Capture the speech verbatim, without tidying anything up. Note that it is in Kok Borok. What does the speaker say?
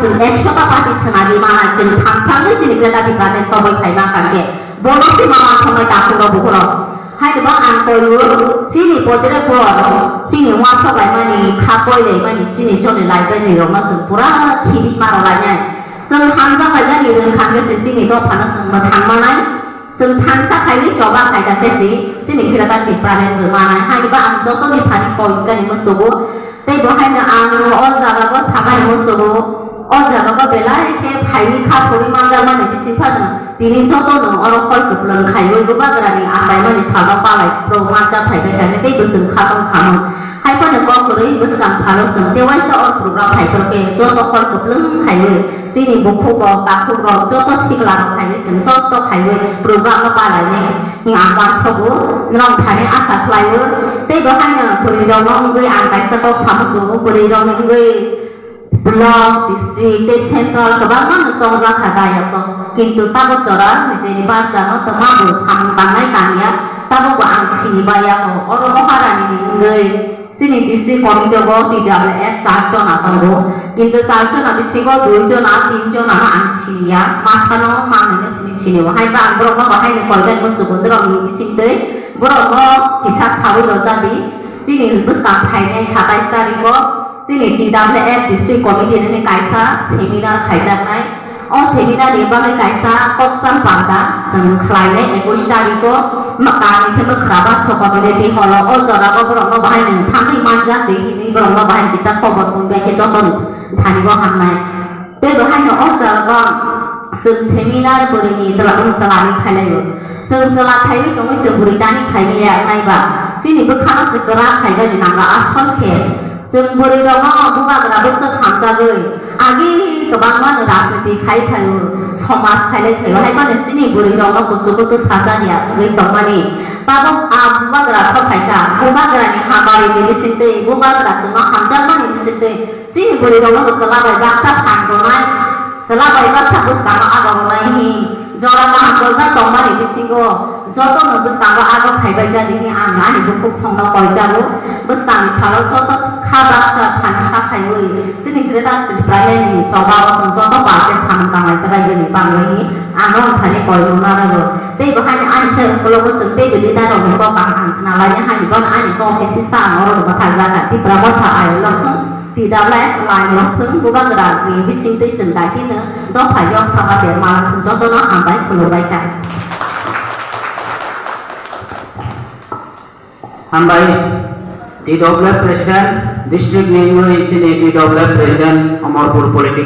Ekshota party swnadi mana chwng thansa wngwi chini Greater Tipraland tobwi phaima kangkhe. Bono se ma ma somai takhuk rok bukhuk rok. Hai ba ang koyo chini podre por chini wasok laimani kha koi laimani chini joni library rokno chwng pura khibi ma rok lainai. Chwng hamjak laijani rwng kangkhe se chini dophano chwng mwthang manai. Chwng thansa khaini choba khaida tesi chini Greater Tipraland rwmanai. Hai ba ang jotoni thani koi gani musugo. Tei bo haino ang o jaga o sagani musugo. O jaga o belai khe phaini kha phuri manjakmani bisi phano tini jotono oro hol kwplwng khaiwi bubagrani achaimani salno palai pro manjak phaibai kha tei bwswng kha tong kha. Hai phano kok kwrwi bwskang phano chwng tei waisa o program phai phano khe joto hol kwplwng khaiwi chini bukhuk rok, takhuk rok, joto sikla rok phaiwi chwng joto khaiwi program no palainai hwnwi ang uansogo, norok thani asa khlaio. Tei bo haino bwrwi rok no wngwi ang kaisa kok samo chwng bwrwi rok ni wngwi block, district tei central kwbangma no chongjak kha dayok to. Kintu tabuk jora nijeni barja no twma bo samung tangnai tangya, tabuk bo ang sini baya ho. Oro o harani ni wngwi chini district committee o T W F char jona tongo. Kintu char jona bisingo dui jona, tin jona no ang siniya. Masano manwi no sini sini o. Hai ba ang borok no bo hai ni koidan bo subundrok ni bising twi borok no kisa sawi rojadi. Chini bwskang phainai satais tariko chini T W F District Committee ni kaisa seminar khaijaknai. O seminar ni bagwi kaisa kokchang panda chwng khlainai ekush tariko mwkang ni khe bwkha ba Sokomoreti holo. O jora o borok no bahai nwng thangwi manjak di hinwi borok no bahai kisa khobor tong bai khe joto ni thani bo hamnai. Tei bo haino o jaga o chwng seminar bwrwi ni twla-, um, chwla ni khailaio. Chwng chwla khaiwi tongwi chwng bwrwi tani khaimaya wngnai ba. Chini bwkhano se kwrak khaibani nangla asol khe. Chwng bwrwi rokno bubagra bwswk hamjagwi agi kwbangma no rajniti khai phaio, somaj khailai phaio. Hai phano chini bwrwi rokno kuchugo bwsajak ya wngwi tongmani. Tabuk a bubagra sok phaikha, bubagra ni hamari ni bisingtwi, bubagra chwngno hamjakmani bisingtwi. Chini bwrwi rokno bo chwla bai baksa phan rwnai, chwla bai baksa bwskango aga rwnai hi jora kaham rojak tongmani bisingo jotono bwskango aga phaibai jadi hi ang ani bukhuk songno koijago. Bwskangni salo joto kha baksa thani sa phaiwi chini Greater Tipraland ni choba o chwng joto ba khe samung tanglai chabai gani bangwi hi ang no thani koi rwna rwgo. Tei bo haino ani se ukologo chwng tei leader rokni kok ang ang khna laini hani bono ani kok khe sisa ang oro rwma thajak Tipra motha ayang nokthung. Tida lai lai rok thung bubagra ni bising twi chwng dai khe no dopha yok saba de malang thung joto no hambai khulumbai kha. Hambai, T W F President, District ni wngwi chini T W F President, Amarpur Political.